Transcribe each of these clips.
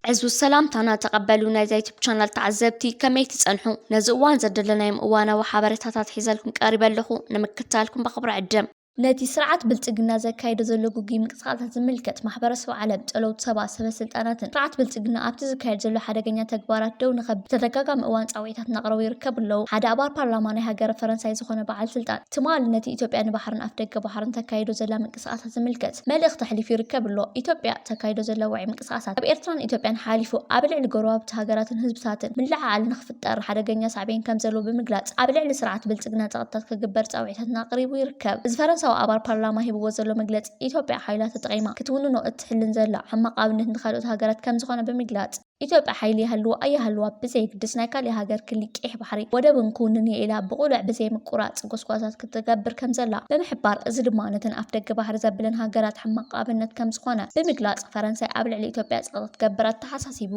እዚ ሰላምታና ተቐበሉ ናይዛ ዩቱብ ቻናል ተዓዘብቲ፣ ከመይ ትጸንሑ? ነዚ እዋን ዘደለናዮም እዋናዊ ሓበሬታታት ሒዘልኩም ቀሪበ ኣለኹ፣ ንምክታልኩም ብኽብሪ ዕድም። ነቲ ስርዓት ብልጽግና ዘካይዶ ዘሎ ግጉይ ምንቅስቃሳት ዝምልከት ማሕበረሰብ ዓለም፣ ጸለውቲ ሰባ፣ ሰበ ስልጣናትን ስርዓት ብልጽግና ኣብቲ ዝካየድ ዘሎ ሓደገኛ ተግባራት ደው ንኸብል ብተደጋጋሚ እዋን ጻውዒታት እናቕረቡ ይርከቡ ኣለዉ። ሓደ ኣባል ፓርላማ ናይ ሃገረ ፈረንሳይ ዝኾነ በዓል ስልጣን ትማሊ ነቲ ኢትዮጵያ ንባሕርን ኣፍደገ ባሕርን ተካይዶ ዘላ ምንቅስቃሳት ዝምልከት መልእኽቲ ኣሕሊፉ ይርከብ ኣሎ። ኢትዮጵያ ተካይዶ ዘላ ውዑይ ምንቅስቃሳት ኣብ ኤርትራን ኢትዮጵያን ሓሊፉ ኣብ ልዕሊ ጎረባብቲ ሃገራትን ህዝብታትን ምልዕዓል ንኽፍጠር ሓደገኛ ሳዕቤን ከም ዘለዎ ብምግላጽ ኣብ ልዕሊ ስርዓት ብልጽግና ጸቕጥታት ክግበር ጻውዒታትና ኣቕሪቡ ይርከብ። እዚ ፈረንሳዊ ኣባል ፓርላማ ሂብዎ ዘሎ መግለጺ ኢትዮጵያ ሓይላ ተጠቒማ ክትውንኖ እትሕልን ዘላ ሕማቕ ኣብነት ንኻልኦት ሃገራት ከም ዝኾነ ብምግላጽ ኢትዮጵያ ሓይሊ ይሃልዋ ኣይሃልዋ ብዘየግድስ ናይ ካሊእ ሃገር ክሊ ቀይሕ ባሕሪ ወደብን ክውንን እየ ኢላ ብቕሉዕ ብዘይ ምቁራጽ ጎስጓሳት ክትገብር ከም ዘላ ብምሕባር፣ እዚ ድማ ነተን ኣፍደገ ባሕሪ ዘብለን ሃገራት ሕማቕ ኣብነት ከም ዝኾነ ብምግላጽ፣ ፈረንሳይ ኣብ ልዕሊ ኢትዮጵያ ጸቕጢ ክትገብር ኣተሓሳሲቡ።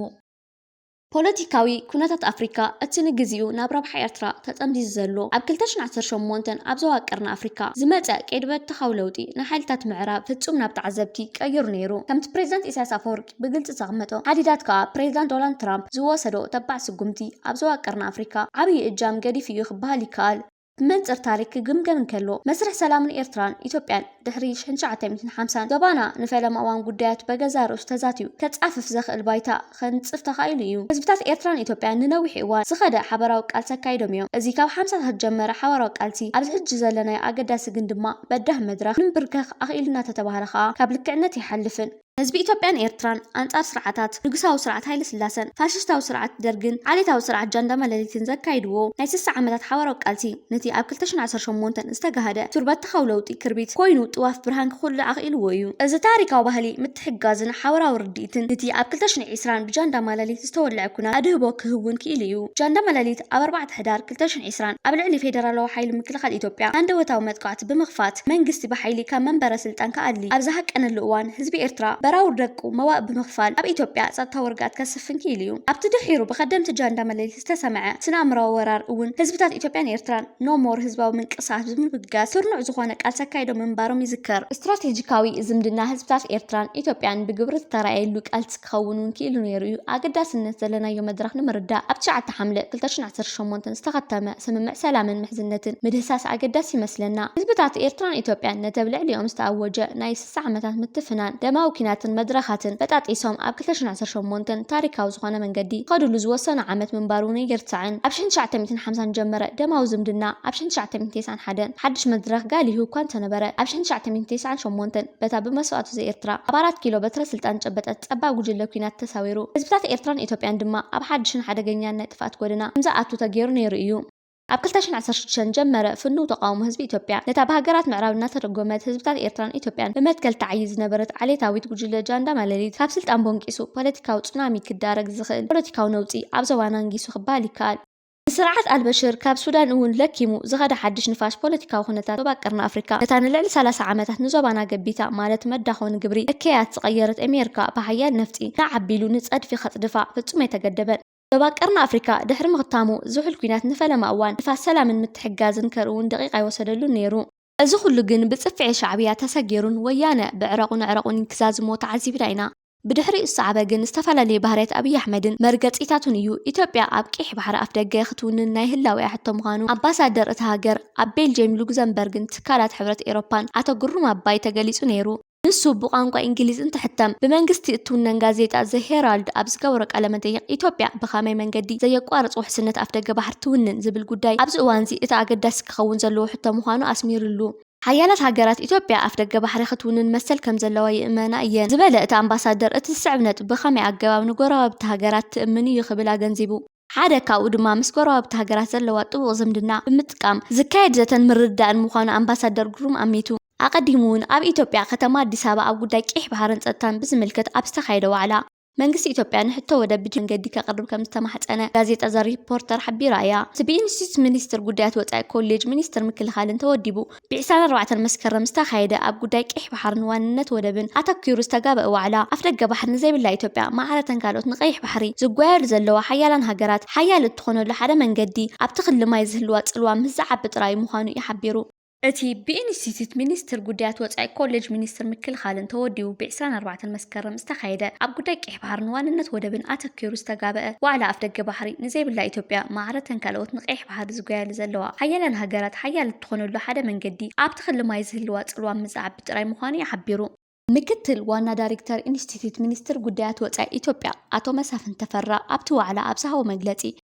ፖለቲካዊ ኩነታት ኣፍሪካ፣ እቲ ንግዚኡ ናብ ረብሓ ኤርትራ ተጠምዚዙ ዘሎ፣ ኣብ ክልተ ሽሕን ዓሰርተ ሸሞንተን ኣብ ዞባ ቀርኒ ኣፍሪካ ዝመጸ ቀይዲ በተኻዊ ለውጢ ንሓይልታት ምዕራብ ፍጹም ናብ ተዓዘብቲ ቀይሩ ነይሩ። ከምቲ ፕሬዚዳንት ኢሳያስ ኣፈወርቂ ብግልጺ ዘቐመጦ፣ ሓዲዳት ከኣ ፕሬዚዳንት ዶናልድ ትራምፕ ዝወሰዶ ተባዕ ስጉምቲ ኣብ ዞባ ቀርኒ ኣፍሪካ ዓብዪ እጃም ገዲፉ እዩ ክበሃል ይከኣል። ብመንጽር ታሪክ ክግምገም እንከሎ፣ መስርሕ ሰላምን ኤርትራን ኢትዮጵያን ድሕሪ ሽሕን ትሽዓተ ሚእትን ሓምሳን ዞባና ንፈለማ እዋን ጉዳያት በገዛእ ርእሱ ተዛትዩ ከጻፍፍ ዘኽእል ባይታ ከንጽፍ ተኻኢሉ እዩ። ህዝብታት ኤርትራን ኢትዮጵያን ንነዊሕ እዋን ዝኸደ ሓበራዊ ቃልሲ ኣካይዶም እዮም። እዚ ካብ ሓምሳታት ዝጀመረ ሓበራዊ ቃልሲ፣ ኣብዚ ሕጂ ዘለናዮ ኣገዳሲ ግን ድማ በዳህ መድረኽ ንምብርከኽ ኣኽኢሉና ተተባህለ ከኣ፣ ካብ ልክዕነት ኣይሓልፍን። ህዝቢ ኢትዮጵያን ኤርትራን ኣንጻር ስርዓታት ንጉሳዊ ስርዓት ሃይለ ስላሰን ፋሽስታዊ ስርዓት ደርግን ዓሌታዊ ስርዓት ጃንዳ መለሊትን ዘካይድዎ ናይ ስሳ ዓመታት ሓበራዊ ቃልሲ፣ ነቲ ኣብ ክልተ ሽሕን ዓሰርተ ሸሞንተን ዝተጋህደ ሱር በተኻዊ ለውጢ ክርቢት ኮይኑ ጥዋፍ ብርሃን ክኹልዕ ኣኽኢልዎ እዩ። እዚ ታሪካዊ ባህሊ ምትሕግጋዝን ሓበራዊ ርድኢትን፣ ነቲ ኣብ ክልተ ሽሕን ዒስራን ብጃንዳ ማለሊት ዝተወልዐ ኩናት ኣድህቦ ክህውን ክኢሉ እዩ። ጃንዳ ማለሊት ኣብ ኣርባዕተ ሕዳር ክልተ ሽሕን ዒስራን ኣብ ልዕሊ ፌደራላዊ ሓይሊ ምክልኻል ኢትዮጵያ ሃንደበታዊ መጥቃዕቲ ብምኽፋት፣ መንግስቲ ብሓይሊ ካብ መንበረ ስልጣን ክኣሊ ኣብ ዝሃቀነሉ እዋን፣ ህዝቢ ኤርትራ በራውር ደቁ መዋእ ብምኽፋል ኣብ ኢትዮጵያ ጸጥታዊ ርግኣት ከስፍን ክኢሉ እዩ። ኣብቲ ድሒሩ ብኸደምቲ ጃንዳ ማለሊት ዝተሰምዐ ስነ-ኣእምራዊ ወራር እውን፣ ህዝብታት ኢትዮጵያን ኤርትራን ኖ ሞር ህዝባዊ ምንቅስቃስ ብምብጋስ ስርኑዕ ዝኾነ ቃልሲ ኣካይዶም ምንባሮም ይዝከር። ስትራቴጂካዊ ዝምድና ህዝብታት ኤርትራን ኢትዮጵያን ብግብሪ ዝተራእየሉ ቃልሲ ክኸውን እውን ክኢሉ ነይሩ እዩ። ኣገዳስነት ዘለናዮ መድረኽ ንምርዳእ፣ ኣብ ትሽዓተ ሓምለ ክልተ ሽሕን ዓሰርተ ሸሞንተን ዝተኸተመ ስምምዕ ሰላምን ምሕዝነትን ምድህሳስ ኣገዳሲ ይመስለና። ህዝብታት ኤርትራን ኢትዮጵያን ነቲ ኣብ ልዕሊኦም ዝተኣወጀ ናይ ስሳ ዓመታት ምትፍናን ደማዊ ኲናትን መድረኻትን በጣጢሶም ኣብ ክልተ ሽሕን ዓሰርተ ሸሞንተን ታሪካዊ ዝኾነ መንገዲ ክኸድሉ ዝወሰኑ ዓመት ምንባሩ እውን ኣይርሳዕን። ኣብ ሽሕን ትሽዓተ ሚእትን ሓምሳን ዝጀመረ ደማዊ ዝምድና ኣብ ሽሕን ትሽዓተ ሚእትን ተስዓን ሓደን ሓድሽ መድረኽ ጋሊሁ እኳ እንተነበረ፣ ኣብ ሽሕን ትሽዓተ ሚእትን ተስዓን ሸሞንተን በታ ብመስዋእቱ ዘኤርትራ ኣብ ኣራት ኪሎ በትረ ስልጣን ዝጨበጠት ጸባብ ጉጅለ ኲናት ተሳዊሩ፣ ህዝብታት ኤርትራን ኢትዮጵያን ድማ ኣብ ሓድሽን ሓደገኛን ናይ ጥፍኣት ጎደና ከም ዝኣቱ ተገይሩ ነይሩ እዩ። ኣብ ክልተ ሽሕን ዓሰርተ ሽዱሽተን ጀመረ ፍኑው ተቓውሞ ህዝቢ ኢትዮጵያ፣ ነታ ብሃገራት ምዕራብ እናተደጎመት ህዝብታት ኤርትራን ኢትዮጵያን ብመትከል ትዓዪ ዝነበረት ዓሌታዊት ጉጅለ ጃንዳ ማለሊት፣ ካብ ስልጣን ቦንቂሱ ፖለቲካዊ ጹናሚ ክዳረግ ዝኽእል ፖለቲካዊ ነውጺ ኣብ ዞባና ኣንጊሱ ክበሃል ይከኣል። ንስርዓት ኣልበሽር ካብ ሱዳን እውን ለኪሙ ዝኸደ ሓድሽ ንፋስ ፖለቲካዊ ኩነታት ዞባ ቀርኒ ኣፍሪካ፣ ነታ ንልዕሊ ሰላሳ ዓመታት ንዞባና ገቢታ፣ ማለት መዳኾኒ ግብሪ እከያት ዝቐየረት ኣሜሪካ፣ ብሓያል ነፍጺ ንዓቢሉ ንጸድፊ ከጽድፋ ፍጹም ኣይተገደበን። ዞባ ቀርኒ ኣፍሪካ ድሕሪ ምኽታሙ፣ ዝሑል ኲናት ንፈለማ እዋን ንፋስ ሰላምን ምትሕግጋዝን ከርእውን ደቂቕ ኣይወሰደሉን ነይሩ። እዚ ኩሉ ግን ብጽፍዒ ሻዕብያ ተሰጊሩን ወያነ ብዕረቑን ዕረቑን ክዛዝሞ ተዓዚብና ኢና። ብድሕሪኡ ዝሰዓበ ግን ዝተፈላለየ ባህርያት ኣብይ ኣሕመድን መርገጺታቱን እዩ። ኢትዮጵያ ኣብ ቀይሕ ባሕሪ ኣፍደገ ክትውንን ናይ ህላዌኣ ሕቶ ምዃኑ ኣምባሳደር እታ ሃገር ኣብ ቤልጅየም፣ ሉክዘምበርግን ትካላት ሕብረት ኤውሮፓን ኣቶ ግሩም ኣባይ ተገሊጹ ነይሩ። ንሱ ብቋንቋ እንግሊዝ እንትሕተም ብመንግስቲ እትውነን ጋዜጣ ዘ ሄራልድ ኣብ ዝገበሮ ቃለ መጠይቕ፣ ኢትዮጵያ ብኸመይ መንገዲ ዘየቋርጽ ውሕስነት ኣፍደገ ባሕሪ ትውንን ዝብል ጉዳይ ኣብዚ እዋንዚ እቲ ኣገዳሲ ክኸውን ዘለዎ ሕቶ ምዃኑ ኣስሚሩሉ። ሓያላት ሃገራት ኢትዮጵያ ኣፍደገ ባሕሪ ክትውንን መሰል ከም ዘለዋ ይእመና እየን ዝበለ እቲ ኣምባሳደር፣ እቲ ዝስዕብ ነጥቢ ብኸመይ ኣገባብ ንጎረባብቲ ሃገራት ትእምን እዩ ክብል ኣገንዚቡ። ሓደ ካብኡ ድማ ምስ ጎረባብቲ ሃገራት ዘለዋ ጥቡቕ ዝምድና ብምጥቃም ዝካየድ ዘተን ምርድዳእን ምዃኑ ኣምባሳደር ግሩም ኣሚቱ። ኣቐዲሙ እውን ኣብ ኢትዮጵያ ከተማ ኣዲስ ኣበባ ኣብ ጉዳይ ቀይሕ ባሕርን ጸጥታን ብዝምልከት ኣብ ዝተኻየደ ዋዕላ፣ መንግስቲ ኢትዮጵያ ንሕቶ ወደብ ብዲፕሎማሲ መንገዲ ከቕርብ ከም ዝተማሕጸነ ጋዜጣ ዘ ሪፖርተር ሓቢራ እያ። እቲ ብኢንስቲትዩት ሚኒስትር ጉዳያት ወጻኢ ኮሌጅ ሚኒስትር ምክልኻልን ተወዲቡ፣ ብዒስራን ኣርባዕተን መስከረም ዝተኻየደ ኣብ ጉዳይ ቀይሕ ባሕርን ዋንነት ወደብን ኣተኲሩ ዝተጋበአ ዋዕላ፣ ኣፍደገ ባሕሪ ንዘይብላ ኢትዮጵያ ማዕረ ተን ካልኦት ንቀይሕ ባሕሪ ዝጓያሉ ዘለዋ ሓያላን ሃገራት ሓያል እትኾነሉ ሓደ መንገዲ ኣብቲ ክሊ ማይ ዝህልዋ ጽልዋ ምስ ዝዓቢ ጥራይ ምዃኑ እዩ ሓቢሩ። እቲ ብኢንስቲትዩት ሚኒስትር ጉዳያት ወጻኢ ኮሌጅ ሚኒስትር ምክልኻልን ተወዲቡ ብ ዕስራን ኣርባዕተን መስከረም ዝተኻየደ ኣብ ጉዳይ ቀይሕ ባሕርን ዋንነት ወደብን ኣተኪሩ ዝተጋበአ ዋዕላ ኣፍደገ ባሕሪ ንዘይብላ ኢትዮጵያ ማዕረተን ካልኦት ንቀይሕ ባሕሪ ዝጎያሉ ዘለዋ ሓያላን ሃገራት ሓያል እትኾነሉ ሓደ መንገዲ ኣብቲ ክሊ ማይ ዝህልዋ ጽልዋ ምስ ዝዓቢ ጥራይ ምዃኑ እዩ ሓቢሩ። ምክትል ዋና ዳይሬክተር ኢንስቲትዩት ሚኒስትር ጉዳያት ወጻኢ ኢትዮጵያ ኣቶ መሳፍን ተፈራ ኣብቲ ዋዕላ ኣብ ዝሃቦ መግለጺ፣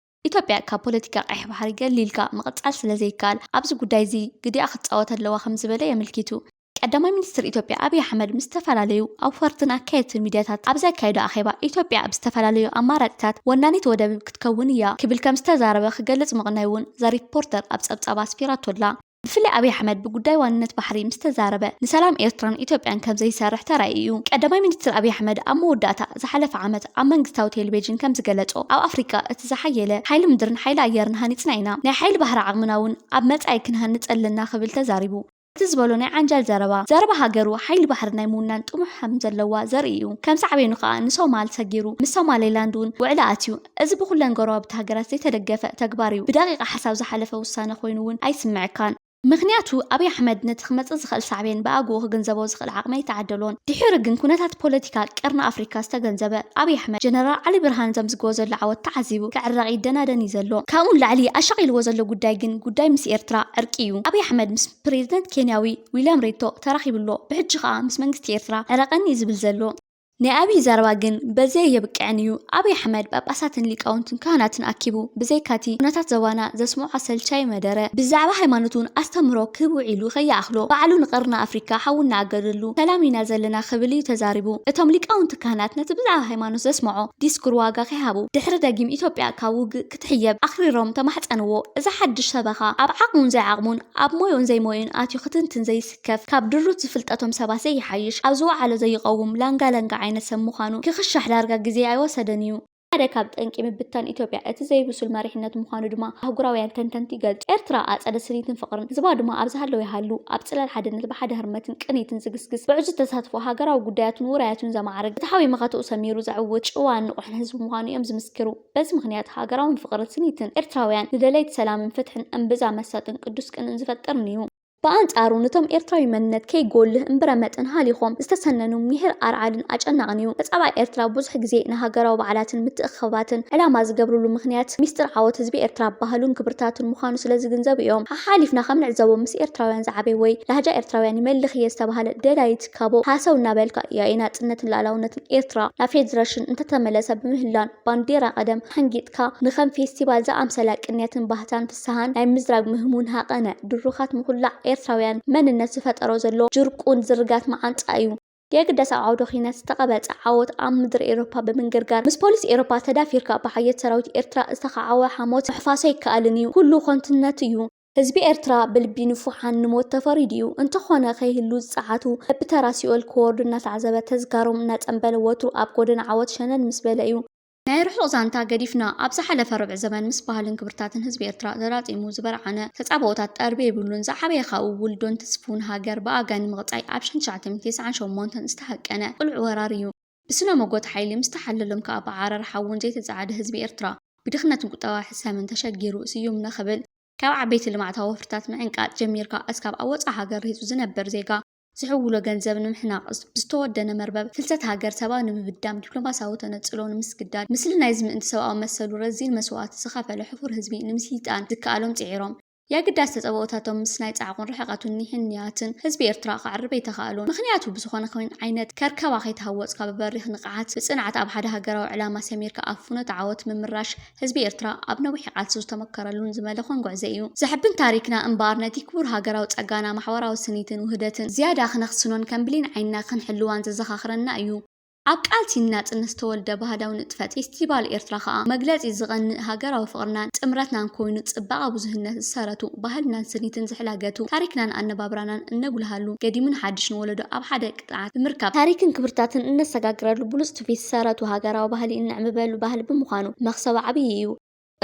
ኢትዮጵያ ካብ ፖለቲካ ቀይሕ ባሕሪ ገሊልካ ምቕጻል ስለ ዘይከኣል ኣብዚ ጉዳይ እዚ ግዲኣ ክትጻወት ኣለዋ ከም ዝበለ የመልኪቱ። ቀዳማይ ሚኒስትር ኢትዮጵያ ኣብይ ኣሕመድ ምስ ዝተፈላለዩ ኣውፈርትን ኣካየድትን ሚድያታት ኣብ ዘካየዶ ኣኼባ፣ ኢትዮጵያ ኣብ ዝተፈላለዩ ኣማራጺታት ወናኒት ወደብ ክትከውን እያ ክብል ከም ዝተዛረበ ክገልጽ ምቕናይ እውን ዘ ሪፖርተር ኣብ ጸብጻባ ኣስፊራቶ ኣላ። ብፍላይ ኣብይ ኣሕመድ ብጉዳይ ዋንነት ባሕሪ ምስ ተዛረበ፣ ንሰላም ኤርትራን ኢትዮጵያን ከም ዘይሰርሕ ተራእዩ እዩ። ቀዳማይ ሚኒስትር ኣብይ ኣሕመድ ኣብ መወዳእታ ዝሓለፈ ዓመት ኣብ መንግስታዊ ቴሌቪዥን ከም ዝገለጾ፣ ኣብ ኣፍሪቃ እቲ ዝሓየለ ሓይሊ ምድርን ሓይሊ ኣየርን ሃኒጽና ኢና። ናይ ሓይሊ ባሕሪ ዓቕምና እውን ኣብ መጻኢ ክንሃንጽ ኣለና ክብል ተዛሪቡ። እቲ ዝበሎ ናይ ዓንጃል ዘረባ፣ ዘረባ ሃገሩ ሓይሊ ባሕሪ ናይ ምውናን ጥሙሕ ከም ዘለዋ ዘርኢ እዩ። ከም ሳዕቤኑ ከኣ ንሶማል ሰጊሩ፣ ምስ ሶማሌላንድ እውን ውዕሊ ኣትዩ። እዚ ብኩለን ጎረባብቲ ሃገራት ዘይተደገፈ ተግባር እዩ። ብደቂቕ ሓሳብ ዝሓለፈ ውሳነ ኮይኑ እውን ኣይስምዐካን። ምኽንያቱ ኣብይ ኣሕመድ ነቲ ክመጽእ ዝኽእል ሳዕቤን ብኣግኡ ክግንዘቦ ዝኽእል ዓቕሚ ኣይተዓደሎን። ድሒሩ ግን ኩነታት ፖለቲካ ቀርኒ ኣፍሪካ ዝተገንዘበ ኣብይ ኣሕመድ፣ ጀነራል ዓሊ ብርሃን ዘምዝግቦ ዘሎ ዓወት ተዓዚቡ ክዕረቕ ይደናደን እዩ ዘሎ። ካብኡ ንላዕሊ ኣሻቒልዎ ዘሎ ጉዳይ ግን ጉዳይ ምስ ኤርትራ ዕርቂ እዩ። ኣብይ ኣሕመድ ምስ ፕሬዝደንት ኬንያዊ ዊልያም ሬቶ ተራኺቡ ኣሎ። ብሕጂ ከኣ ምስ መንግስቲ ኤርትራ ዕረቐኒ እዩ ዝብል ዘሎ። ናይ ኣብይ ዘረባ ግን በዚ ኣየብቅዕን እዩ። ኣብይ ኣሕመድ ጳጳሳትን ሊቃውንትን ካህናትን ኣኪቡ ብዘይካቲ ኩነታት ዞባና ዘስምዖ ኣሰልቻዪ መደረ ብዛዕባ ሃይማኖት እውን ኣስተምህሮ ክህብ ውዒሉ ከይኣኽሎ ባዕሉ ንቀርኒ ኣፍሪካ ሓዊ እናኣገደሉ ሰላም ኢና ዘለና ክብል እዩ ተዛሪቡ። እቶም ሊቃውንቲ ካህናት ነቲ ብዛዕባ ሃይማኖት ዘስምዖ ዲስኩር ዋጋ ከይሃቡ ድሕሪ ደጊም ኢትዮጵያ ካብ ውግእ ክትሕየብ ኣኽሪሮም ተማሕጸንዎ። እዚ ሓድሽ ሰበኻ ኣብ ዓቕሙን ዘይዓቕሙን ኣብ ሞዮን ዘይሞዮን ኣትዩ ክትንትን ዘይስከፍ፣ ካብ ድሩት ዝፍልጠቶም ሰባት ዘይሓይሽ፣ ኣብ ዝወዓሎ ዘይቐውም ላንጋ ላንጋ ዓይነት ሰብ ምዃኑ ክኽሻሕ ዳርጋ ግዜ ኣይወሰደን እዩ። ሓደ ካብ ጠንቂ ምብታን ኢትዮጵያ እቲ ዘይብሱል መሪሕነት ምዃኑ ድማ ኣህጉራውያን ተንተንቲ ይገልጹ። ኤርትራ ኣጸደ ስኒትን ፍቕርን ህዝባ ድማ ኣብ ዝሃለወ ይሃሉ፣ ኣብ ጽላል ሓድነት ብሓደ ህርመትን ቅኒትን ዝግስግስ፣ ብዕዙዝ ተሳትፎ ሃገራዊ ጉዳያቱን ውራያቱን ዘማዕርግ፣ ፍትሓዊ መኸተኡ ሰሚሩ ዘዕውት ጭዋን ንቑሕን ህዝቢ ምዃኑ እዮም ዝምስክሩ። በዚ ምኽንያት ሃገራውን ፍቕርን ስኒትን ኤርትራውያን ንደለይቲ ሰላምን ፍትሕን እምብዛ መሳጥን ቅዱስ ቅንን ዝፈጥርን እዩ። ብኣንጻሩ፣ ነቶም ኤርትራዊ መንነት ከይጎልህ እምብረ መጠን ሃሊኾም ዝተሰነኑ ምሒር ኣርዓልን ኣጨናቕን እዩ። ተጻባኢ ኤርትራ ብዙሕ ግዜ ንሃገራዊ በዓላትን ምትእኽኻባትን ዕላማ ዝገብርሉ ምኽንያት ሚስጥር ዓወት ህዝቢ ኤርትራ ባህሉን ክብርታቱን ምዃኑ ስለ ዝግንዘቡ እዮም። ሓሓሊፍና ከም ንዕዘቦ ምስ ኤርትራውያን ዝዓበየ ወይ ላህጃ ኤርትራውያን ይመልኽ እየ ዝተባህለ ደላዪ ትካቦ ሃሰው እናበልካ ያኢ ናጽነትን ሉዓላውነትን ኤርትራ ናብ ፌደረሽን እንተተመለሰ ብምህላን ባንዴራ ቀደም ሓንጊጥካ ንኸም ፌስቲቫል ዝኣምሰላ ቅንያትን ባህታን ፍስሃን ናይ ምዝራግ ምህሙን ሃቐነ ድሩኻት ምኹላዕ ኤርትራውያን መንነት ዝፈጠሮ ዘሎ ጅርቁን ዝርጋት መዓንጣ እዩ። የግዳስ ኣብ ዓውደ ኲናት ዝተቐበጸ ዓወት ኣብ ምድሪ ኤሮፓ ብምንግርጋር ምስ ፖሊስ ኤሮፓ ተዳፊርካ ብሓየት ሰራዊት ኤርትራ ዝተኻዓወ ሓሞት ምሕፋሶ ኣይከኣልን እዩ። ኩሉ ኾንትነት እዩ። ህዝቢ ኤርትራ ብልቢ ንፉሓን ንሞት ተፈሪዱ እዩ። እንተኾነ ከይህሉ ዝጸዓቱ በብተራ ሲኦል ክወርዱ እናተዓዘበ ተዝካሮም እናጸንበለ ወትሩ ኣብ ጎደና ዓወት ሸነን ምስ በለ እዩ። ናይ ርሑቕ ዛንታ ገዲፍና ኣብ ዝሓለፈ ርብዒ ዘመን ምስ ባህልን ክብርታትን ህዝቢ ኤርትራ ተላጢሙ ዝበርዓነ ተጻብኦታት ጠርቢ የብሉን። ዝዓበየ ካብኡ ውልዶን ትስፉን ሃገር ብኣጋ ንምቕጻይ ኣብ ሽሕን ትሽዓተ ሚእትን ተስዓን ሸሞንተን ዝተሃቀነ ቅሉዕ ወራር እዩ። ብስነ መጎት ሓይሊ ምስ ተሓለሎም ከኣ ብዓረር ሓውን ዘይተጸዓደ ህዝቢ ኤርትራ ብድኽነትን ቁጠባዊ ሕሰምን ተሸጊሩ ስዩም ንኽብል ካብ ዓበይቲ ልምዓታዊ ወፍርታት ምዕንቃጥ ጀሚርካ እስካብ ኣብ ወጻኢ ሃገር ሪሂጹ ዝነብር ዜጋ ዝሕውሎ ገንዘብ ንምሕናቕ ብዝተወደነ መርበብ ፍልሰት ሃገር ሰብኣዊ ንምብዳም ዲፕሎማስያዊ ተነጽሎ ንምስግዳድ ምስሊ ናይዚ ምእንቲ ሰብኣዊ መሰሉ ረዚን መስዋእቲ ዝኸፈለ ሕፉር ህዝቢ ንምስይጣን ዝከኣሎም ጽዒሮም። የግዳስ ተጸብኦታቶም ምስ ናይ ጻዕቁን ርሕቀቱን ኒሕን ንያትን ህዝቢ ኤርትራ ከዕርብ ኣይተኻእሉን። ምኽንያቱ ብዝኾነ ኹን ዓይነት ከርከባ ከይተሃወጽካ ብበሪኽ ንቕሓት ብጽንዓት ኣብ ሓደ ሃገራዊ ዕላማ ሰሚርካ ኣብ ፍኖተ ዓወት ምምራሽ ህዝቢ ኤርትራ ኣብ ነዊሕ ቃልሱ ዝተመከረሉን ዝመለኾን ጉዕዞ እዩ። ዘሕብን ታሪክና እምበኣር ነቲ ክቡር ሃገራዊ ጸጋና ማሕበራዊ ስኒትን ውህደትን ዝያዳ ክነኽስኖን ከም ብሌን ዓይንና ክንሕልዋን ዘዘኻኽረና እዩ። ኣብ ቃልሲ ንናጽነት ዝተወልደ ባህላዊ ንጥፈት ፌስቲቫል ኤርትራ ከኣ መግለጺ ዝቐንእ ሃገራዊ ፍቕርናን ጥምረትናን ኮይኑ ጽባቐ ብዙህነት ዝሰረቱ ባህልናን ስኒትን ዝሕላገቱ ታሪክናን ኣነባብራናን እነጉልሃሉ ገዲሙ ንሓድሽ ንወለዶ ኣብ ሓደ ቅጥዓት ብምርካብ ታሪክን ክብርታትን እነሰጋግረሉ ብሉጽ ትውፊት ዝሰረቱ ሃገራዊ ባህሊ እነዕምበሉ ባህሊ ብምዃኑ መኽሰቡ ዓብዪ እዩ።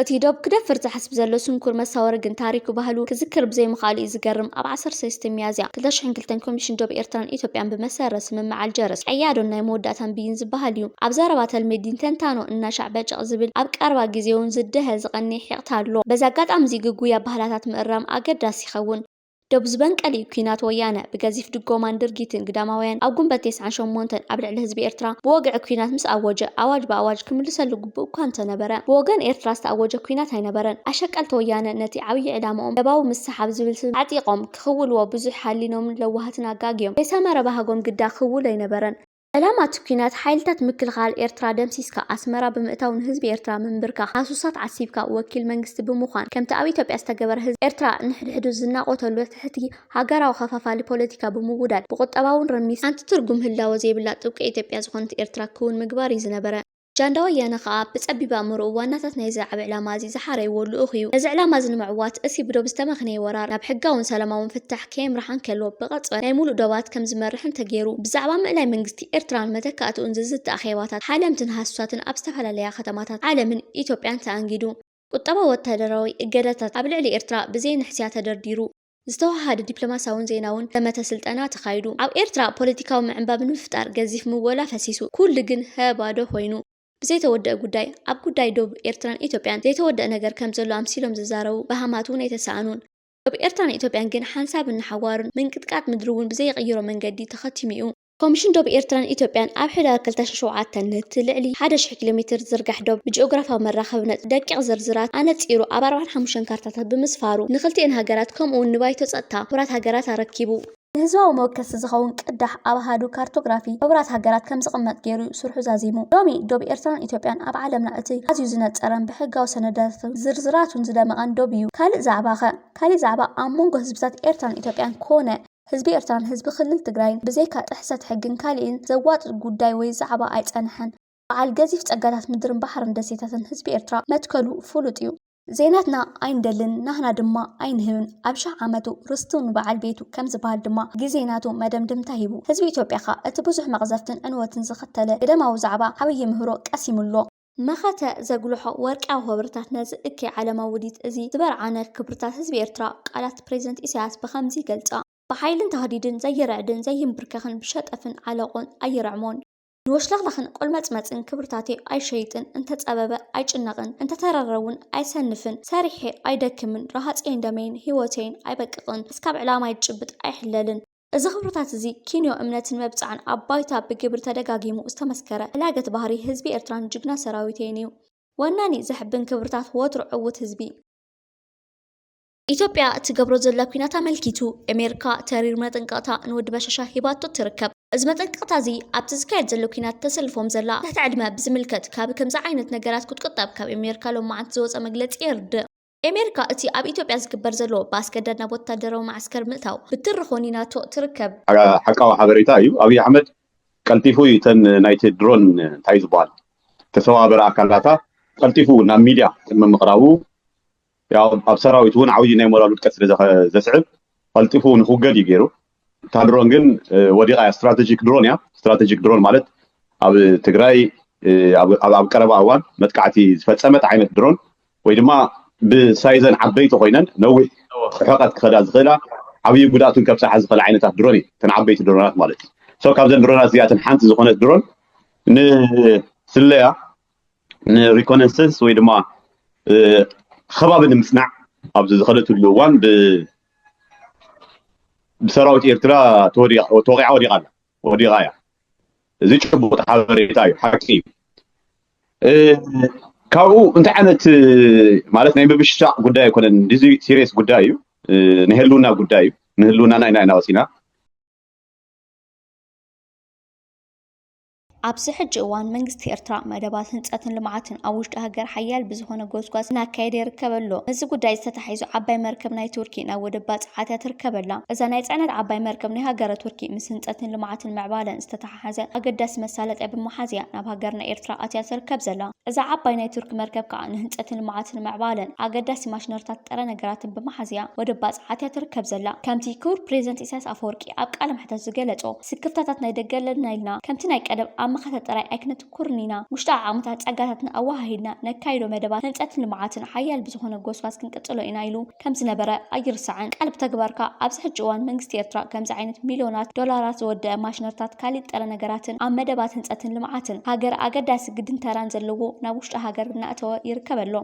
እቲ ዶብ ክደፍር ዝሓስብ ዘሎ ስንኩር መሳወሪ ግን ታሪኩ ባህሉ ክዝክር ብዘይምኽኣሉ እዩ ዝገርም። ኣብ ዓሰርተ ሰለስተ ሚያዝያ ክልተ ሽሕን ክልተን ኮሚሽን ዶብ ኤርትራን ኢትዮጵያን ብመሰረት ስምምዕ ኣልጀርስ ቀያዶን ናይ መወዳእታን ብይን ዝበሃል እዩ። ኣብ ዘረባ ተልሜዲን ተንታኖ እናሻዕ በጨቕ ዝብል ኣብ ቀረባ ግዜ እውን ዝደሀ ዝቐንየ ሒቕታ ኣሎ። በዚ ኣጋጣሚ እዚ ግጉይ ኣባህላታት ምእራም ኣገዳሲ ይኸውን። ዶብ ዝበንቀል እዩ ኲናት ወያነ። ብገዚፍ ድጎማን ድርጊትን ግዳማውያን ኣብ ጉንበት ተስዓን ሸሞንተን ኣብ ልዕሊ ህዝቢ ኤርትራ ብወግዒ ኲናት ምስ ኣወጀ፣ ኣዋጅ ብኣዋጅ ክምልሰሉ ግቡእ እኳ እንተነበረ፣ ብወገን ኤርትራ ዝተኣወጀ ኲናት ኣይነበረን። ኣሸቀልቲ ወያነ ነቲ ዓብዪ ዕላማኦም ደባዊ ምስሓብ ዝብል ስም ኣዕጢቖም ክኽውልዎ ብዙሕ ሃሊኖምን ለዋሃትን ኣጋግዮም። ዘይሰመረ ባህጎም ግዳ ክኽውል ኣይነበረን። ዕላማ እቲ ኲናት ሓይልታት ምክልኻል ኤርትራ ደምሲስካ ኣስመራ ብምእታው ንህዝቢ ኤርትራ ምንብርካኽ፣ ሃሱሳት ዓሲብካ ወኪል መንግስቲ ብምዃን፣ ከምቲ ኣብ ኢትዮጵያ ዝተገበረ ህዝቢ ኤርትራ ንሕድሕዱ ዝናቖተሉ ትሕቲ ሃገራዊ ኸፋፋሊ ፖለቲካ ብምውዳድ ብቁጠባውን ረሚስ ሓንቲ ትርጉም ህላወ ዘይብላ ጥብቂ ኢትዮጵያ ዝኾነት ኤርትራ ክውን ምግባር እዩ ዝነበረ። ጃንዳ ወያነ ኸኣ ብጸቢብ ኣእምሮኡ ዋናታት ናይዚ ዓቢ ዕላማ እዚ ዝሓረይዎ ልኡኽ እዩ። ነዚ ዕላማ እዚ ንምዕዋት፣ እቲ ብዶብ ዝተመኽነየ ወራር ናብ ሕጋውን ሰላማውን ፍታሕ ከየምርሓ እንከሎ፣ ብቕጽበት ናይ ሙሉእ ዶባት ከም ዝመርሕ እንተገይሩ፣ ብዛዕባ ምእላይ መንግስቲ ኤርትራን መተካእትኡን ዝዝቲ ኣኼባታት፣ ሓለምትን ሃሱሳትን ኣብ ዝተፈላለያ ከተማታት ዓለምን ኢትዮጵያን ተኣንጊዱ። ቁጠባዊ ወታደራዊ እገዳታት ኣብ ልዕሊ ኤርትራ ብዘይንሕስያ ተደርዲሩ። ዝተወሃሃደ ዲፕሎማስያውን ዜናውን ዘመተ ስልጠና ተኻይዱ። ኣብ ኤርትራ ፖለቲካዊ ምዕንባብ ንምፍጣር ገዚፍ ምወላ ፈሲሱ። ኩሉ ግን ህባዶ ኮይኑ። ብዘይተወደአ ጉዳይ፣ ኣብ ጉዳይ ዶብ ኤርትራን ኢትዮጵያን ዘይተወደአ ነገር ከም ዘሎ ኣምሲሎም ዝዛረቡ በሃማት እውን ኣይተሳእኑን። ዶብ ኤርትራን ኢትዮጵያን ግን ሓንሳብን ንሓዋሩን ምንቅጥቃጥ ምድሪ እውን ብዘይቕይሮ መንገዲ ተኸቲሙ እዩ። ኮሚሽን ዶብ ኤርትራን ኢትዮጵያን ኣብ ሕዳር ክልተ ሺሕ ሸውዓተ ነቲ ልዕሊ ሓደ ሺሕ ኪሎ ሜትር ዝርጋሕ ዶብ ብጂኦግራፋዊ መራኸቢ ነጥቢ ደቂቕ ዝርዝራት ኣነጺሩ ኣብ ኣርባዓን ሓሙሽተን ካርታታት ብምስፋሩ፣ ንክልቲኤን ሃገራት ከምኡ እውን ንባይቶ ጸጥታ ሕቡራት ሃገራት ኣረኪቡ። ንህዝባዊ መወከሲ ዝኸውን ቅዳሕ ኣብ ኣሃዱ ካርቶግራፊ ሕቡራት ሃገራት ከም ዝቕመጥ ገይሩ እዩ ስርሑ ዛዚሙ። ሎሚ ዶብ ኤርትራን ኢትዮጵያን ኣብ ዓለምና እቲ ኣዝዩ ዝነጸረን ብሕጋዊ ሰነዳትን ዝርዝራቱን ዝደመቐን ዶብ እዩ። ካልእ ዛዕባኸ? ካልእ ዛዕባ ኣብ መንጎ ህዝብታት ኤርትራን ኢትዮጵያን ኮነ ህዝቢ ኤርትራን ህዝቢ ክልል ትግራይን ብዘይካ ጥሕሰት ሕግን ካሊእን ዘዋጥጥ ጉዳይ ወይ ዛዕባ ኣይጸንሐን። በዓል ገዚፍ ጸጋታት ምድርን ባሕርን ደሴታትን ህዝቢ ኤርትራ መትከሉ ፍሉጥ እዩ። ዘይናትና ኣይንደልን፣ ናህና ድማ ኣይንህብን። ኣብ ሺሕ ዓመቱ ርስቱ ንበዓል ቤቱ ከም ዝበሃል ድማ ግዜ ናቱ መደምደምታ ሂቡ። ህዝቢ ኢትዮጵያ ኸኣ እቲ ብዙሕ መቕዘፍትን ዕንወትን ዝኸተለ ገደማዊ ዛዕባ ዓብዪ ምህሮ ቀሲሙ ኣሎ። መኸተ ዘጉልሖ ወርቃዊ ክብርታት ነዚ እከይ ዓለማዊ ውዲት እዚ ዝበርዓነ ክብርታት ህዝቢ ኤርትራ ቃላት ፕሬዝደንት ኢሳያስ ብኸምዚ ይገልጻ። ብሓይልን ታህዲድን ዘይርዕድን ዘይንብርከኽን ብሸጠፍን ዓለቆን ኣይርዕሞን። ንወሽለኽለኽን ቆልመጽመጽን ክብርታተይ ኣይሸይጥን፣ እንተጸበበ ኣይጭነቕን፣ እንተተረረ እውን ኣይሰንፍን፣ ሰሪሐ ኣይደክምን፣ ረሃጸይን ደመይን ህይወተይን ኣይበቅቕን፣ እስካብ ዕላማይ ዝጭብጥ ኣይሕለልን። እዚ ክብርታት እዚ ኪንዮ እምነትን መብጽዓን ኣብ ባይታ ብግብሪ ተደጋጊሙ ዝተመስከረ ሕላገት ባህሪ ህዝቢ ኤርትራን ጅግና ሰራዊተይን እዩ። ወናኒ ዘሕብን ክብርታት ወትሩ ዕዉት ህዝቢ። ኢትዮጵያ እትገብሮ ዘላ ኲናት ኣመልኪቱ ኣሜሪካ ተሪር መጠንቀቕታ ንወዲ በሻሻ ሂባቶ ትርከብ። እዚ መጠንቀቕታ እዚ ኣብቲ ዝካየድ ዘሎ ኲናት ተሰልፎም ዘላ ትሕቲ ዕድመ ብዝምልከት ካብ ከምዚ ዓይነት ነገራት ክትቁጠብ ካብ ኣሜሪካ ሎማዓንቲ ዝወፀ መግለፂ የርድእ። ኣሜሪካ እቲ ኣብ ኢትዮጵያ ዝግበር ዘሎ ብኣስገዳድ ናብ ወታደራዊ መዓስከር ምእታው ብትሪ ኮኒናቶ ትርከብ። ሓቃዊ ሓበሬታ እዩ። ኣብይ ኣሕመድ ቀልጢፉ እዩ ተን ናይቲ ድሮን እንታይ ዝበሃል ተሰባበረ ኣካላታ ቀልጢፉ ናብ ሚድያ ቅድሚ ምቕራቡ ያው ኣብ ሰራዊት እውን ዓብዪ ናይ ሞራል ውድቀት ስለ ዘኸ- ዘስዕብ ቀልጢፉ ንክውገድ እዩ ገይሩ። እታ ድሮን ግን እ፣ ወዲቓ እያ። ስትራቴጂክ ድሮን እያ። ስትራቴጂክ ድሮን ማለት ኣብ ትግራይ እ፣ ኣብ ኣብ- ኣብ ቀረባ እዋን መጥቃዕቲ ዝፈፀመት ዓይነት ድሮን ወይ ድማ ብሳይዘን ዓበይቲ ኮይነን ነዊሕ ርሕቀት ክኸዳ ዝኽእላ ዓብዪ ጉድኣትን ከብፅሓ ዝኽእል ዓይነታት ድሮን እዩ። እተን ዓበይቲ ድሮናት ማለት እዩ። ሶ ካብዘን ድሮናት እዚኣተን ሓንቲ ዝኾነት ድሮን ንስለያ ንሪኮነሰንስ ወይ ድማ እ፣ ከባቢ ንምፅናዕ ኣብዚ ዝኸደትሉ እዋን ብ- ብሰራዊት ኤርትራ ተወዲቓ ተወቒዓ ወዲቓ ኣላ ወዲቓ እያ። እዚ ጭቡጥ ሓበሬታ እዩ፣ ሓቂ እዩ። እ፣ ካብኡ እንታይ ዓይነት እ፣ ማለት ናይ ምብሽሻቕ ጉዳይ ኣይኮነን። እዚ ሲሪየስ ጉዳይ እዩ። እ፣ ናይ ህልውና ጉዳይ እዩ። ንህልውናና ኢና ኢና ወፂና። ኣብዚ ሕጂ እዋን መንግስቲ ኤርትራ መደባት ህንፀትን ልምዓትን ኣብ ውሽጢ ሃገር ሓያል ብዝኾነ ጎስጓስ እናካየደ ይርከብ ኣሎ። ምስዚ ጉዳይ ዝተታሒዙ ዓባይ መርከብ ናይ ቱርኪ ናብ ወደብ ባጽዕ ኣትያ ትርከብ ኣላ። እዛ ናይ ጽዕነት ዓባይ መርከብ ናይ ሃገረ ቱርኪ ምስ ህንፀትን ልምዓትን ምዕባለን ዝተተሓሓዘ ኣገዳሲ መሳለጥያ ብምሓዝ እያ ናብ ሃገርና ኤርትራ ኣትያ ትርከብ ዘላ። እዛ ዓባይ ናይ ቱርኪ መርከብ ከዓ ንህንፀትን ልምዓትን ምዕባለን ኣገዳሲ ማሽነሪታት ጥረ ነገራትን ብምሓዝ እያ ወደብ ባጽዕ ኣትያ ትርከብ ዘላ። ከምቲ ክቡር ፕሬዝደንት ኢሳያስ ኣፈወርቂ ኣብ ቃለ መሕተት ዝገለጾ፣ ስክፍታታት ናይ ደገ ኣለና ኢልና ከምቲ ናይ ቀደም ኣብ መኸተ ጥራይ ኣይክነትኩርን ኢና። ውሽጣዊ ዓቕምታት ጸጋታትና ኣወሃሂድና ነካይዶ መደባት ህንጸትን ልምዓትን ሓያል ብዝኾነ ጎስጓስ ክንቅጽሎ ኢና ኢሉ ከም ዝነበረ ኣይርሳዕን። ቃል ብተግባር ከኣ ኣብዚ ሕጂ እዋን መንግስቲ ኤርትራ ከምዚ ዓይነት ሚልዮናት ዶላራት ዝወደአ ማሽነሪታት ካሊእ ጥረ ነገራትን ኣብ መደባት ህንጸትን ልምዓትን ሃገር ኣገዳሲ ግድን ተራን ዘለዎ ናብ ውሽጢ ሃገር እናእተወ ይርከብ ኣሎ።